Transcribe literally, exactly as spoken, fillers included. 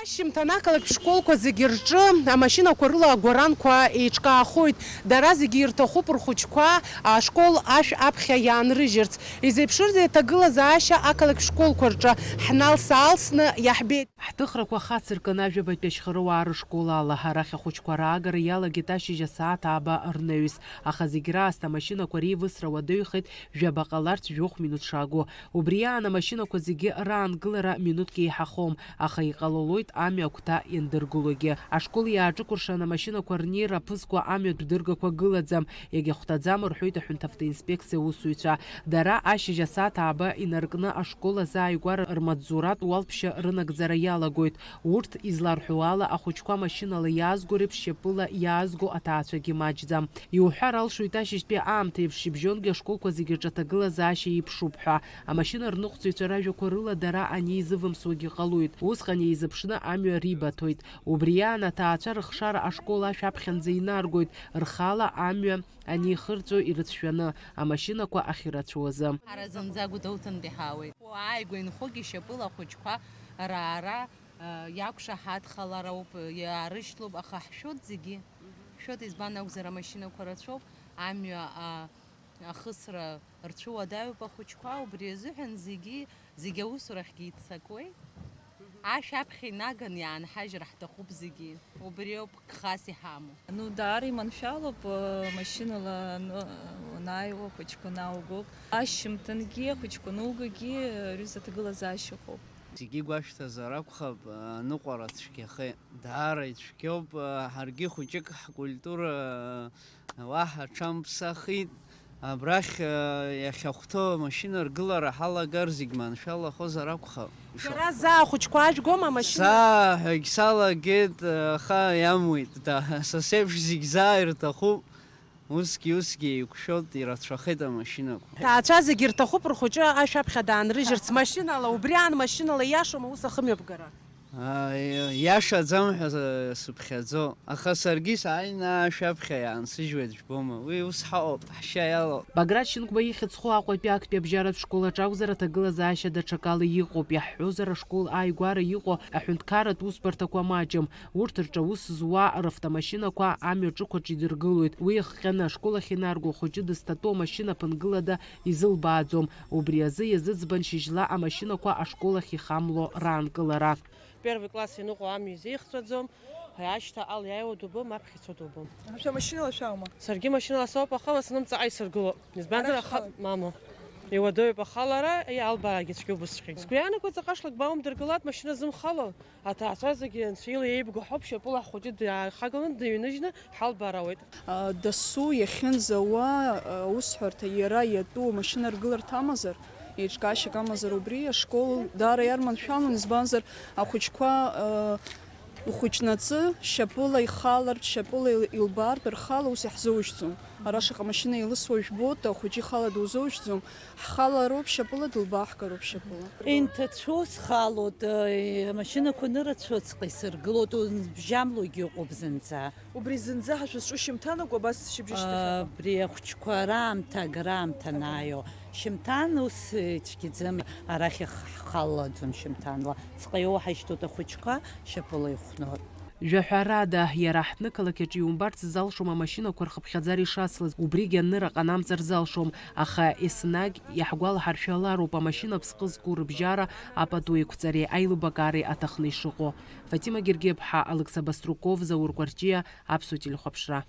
Шьымҭан ақалақь школқәа зегьы рҿы амашьынақәа рыла агәаранқәа еиҿкаахоит. Дара зегьы ирҭахуп рхәыҷқәа ашкол ашә аԥхьа иаанрыжьырц. Изеиԥшырзеи аҭагылазаашьа ақалақь школқәа рҿы? Ҳналс-аалсны иаҳбеит. Ҳҭыхрақәа хацыркын ажәабатәи ашьхаруаа рышкол ала. Арахь ахәыҷқәа раагара иалагеит ашьыжь асааҭ ааба рнаҩс. Аха зегь раасҭа амашьынақәа реивысра уадаҩхеит, жәаба ҟаларц жәохә минуҭ шаго. Убри аан амашьынақәа зегьы раангылара минуҭк еиҳахом, аха иҟалалоит амҩа агәҭа иандыргылогьы. Ашкол иааҿыкәыршан амашьынақәа рнеира аԥызкуа амҩатә дыргақәа гылаӡам, иагьахәҭаӡам, рҳәоит аҳәынҭавтоинспекциа аусзуҩцәа. Дара ашьыжь асааҭ ааба инаркны ашкол азааигәара рмаҵзуратә уалԥшьа рынагӡара иалагоит. Урҭ изларҳәо ала, ахәыҷқәа машьынала иаазго реиԥш шьапыла иаазго аҭаацәагьы маҷӡам. Иуҳәар алшоит, ашьыжьтәи аамҭеиԥш шьыбжьонгьы ашколқәа зегьы рҿы аҭагылазаашьа еиԥшуп ҳәа. Амашьына рныҟәцаҩцәа ражәақәа рыла дара анеизывымсуагьы ҟалоит. Усҟан еизыԥшны амҩа рибаҭоит. Убри аан аҭаацәа рыхшара ашкол ашә аԥхьанӡа инаргоит, рхала амҩа анихырҵәо ирыцәшәаны, амашьынақәа ахьырацәоу азы. Ҳара зынӡа Гәдоуҭантәи ҳаауеит. Ааигәа инхогьы шьапыла ахәыҷқәа раара, а, иақәшаҳаҭхалароуп, иаарышьҭлоуп, аха ҳшәоит зегьы. Ҳшәоит, избан акәзар, амашьынақәа рацәоуп, амҩа, а, ахысра рцәыуадаҩуп ахәыҷқәа, убри азыҳәан зегьы, зегьы аусурахьгьы иццакуеит. Ашә аԥхьа инаган иаанҳажьыр ҳҭахуп зегьы. Убриоуп гхас иҳамоу. Ну, даара иманшәалоуп, э, машьынала ан-, уанааиуа ахәыҷқәа наугоуп. Ашьжьымҭангьы ахәыҷқәа анугогьы, э, рҩыза аҭагылазаашьа ыҟоуп. Зегьы игәашәҭазар акәхап, э, аныҟәара цәгьахеит. Даара ицәгьоуп, э, ҳаргьы хәыҷык ҳкультура, э, уаҳа аҽамԥсахит. Абрахь, э, иахьахәҭоу амашьына ргылара ҳалагар зегь маншәалахозар акәхап. Шәара заа ахәыҷқәа аажәгома амашьына? Саа ҳәагь салагеит, э, аха иамуит, да, са сеиԥш зегь заа ирҭахуп. Усгьы, усгьы еиқәшәоит, ирацәахеит амашьынақәа. Ҭаацәа зегьы рҭахуп рхәыҷы ашә аԥхьа даанрыжьырц машьынала, убри аан машьынала иашоума ус ахымҩаԥгара? Аа, иашаӡам ҳәа сыԥхьаӡо, аха саргьы сааины ашә аԥхьа иаансыжьуеит, жәбома, уи ус ҳаҟоуп, ҳшьа иалоуп. Баграт Шьынқәба ихьӡ зху Аҟәатәи актәи абжьаратә школ аҿакәзар, аҭагылазаашьа даҽакала иҟоуп. Иаҳҳәозар, ашкол ааигәара иҟоу аҳәынҭқарратә усбарҭақәа маҷым. Урҭ рҿы аус зуа равтомашьынақәа амҩа ҿықәаҿ идыргылоит. Уи иахҟьаны ашкол ахь инарго ахәыҷы дызҭатәоу амашьына ԥынгылада изылбааӡом. Убри азы иазыӡбан шьыжьла амашьынақәа ашкол ахь ихамло раанкылара. Первый класс ианыҟоу амҩа изеихҵәаӡом, ашьҭа ала иааиуа дубом, аԥхьа ицо дубом. Шәа машьынала шәаума? Саргьы машьынала соуп, аха ма санымҵаҟа исыргыло. Избанзар, арахь аха, шәауеит? Мама. Иуадаҩуп ахалара, и, албаарагьы цәгьоуп усҟак. Сгәы иаанагоит, заҟа шлакбаум дыргылат, машьына зымхало. Аҭаацәа зегьы анцәа ила еибгоу ҳауп, шьапыла ҳхәыҷы дааихагылан, дыҩныжьны ҳалбаар ауеит. А, дасу иахьынӡауа, а, аусҳәарҭа иара иатәу амашьына ргыларҭа амазар, еиҿкаашьак амазар, убри ашкол даара иарманшәалон, избанзар, ахәыҷқәа, а, ухәыҷнаҵы, шьапыла ихалартә, шьапыла ил-, илбаартә, рхала ус иаҳзоужьӡом. Ара шаҟа машьына еилысуа жәбоит, ахәыҷы ихала дузоужьӡом. Ҳхалароуп шьапыла, дылбааҳгароуп шьапыла. Инҭацәу схалоит, э, амашьынақәа нырацәыҵҟа исыргылоит, узбжьамлогьы ыҟоуп зынӡа. Убри зынӡа ҳашәызҿу шьымҭануп, абас шьыбжьышьҭахьҟа? Абри ахәыҷқәа раамҭа, агараамҭа анааио. Шьымҭан ус, э, цәгьаӡам, арахь х-, ҳхалаӡом шьымҭанла. Ҵҟа иоуҳашьҭуеит ахәыҷқәа, шьапыла ихәноит. Жәаҳәарада, иара ҳҭнықалақь аҿы иумбарц залшом амашьынақәа рхыԥхьаӡара ишацлаз, убригьы анырра ҟанамҵар залшом, аха еснагь иаҳгәалаҳаршәалароуп амашьына ԥсҟы зку рыбжьара апату еиқәҵареи аилыбакаареи аҭахны ишыҟоу. Фатима Гергеԥҳа, Алықьса Баструков, Заур Кәарҷиа, Аԥсуа телехәаԥшра.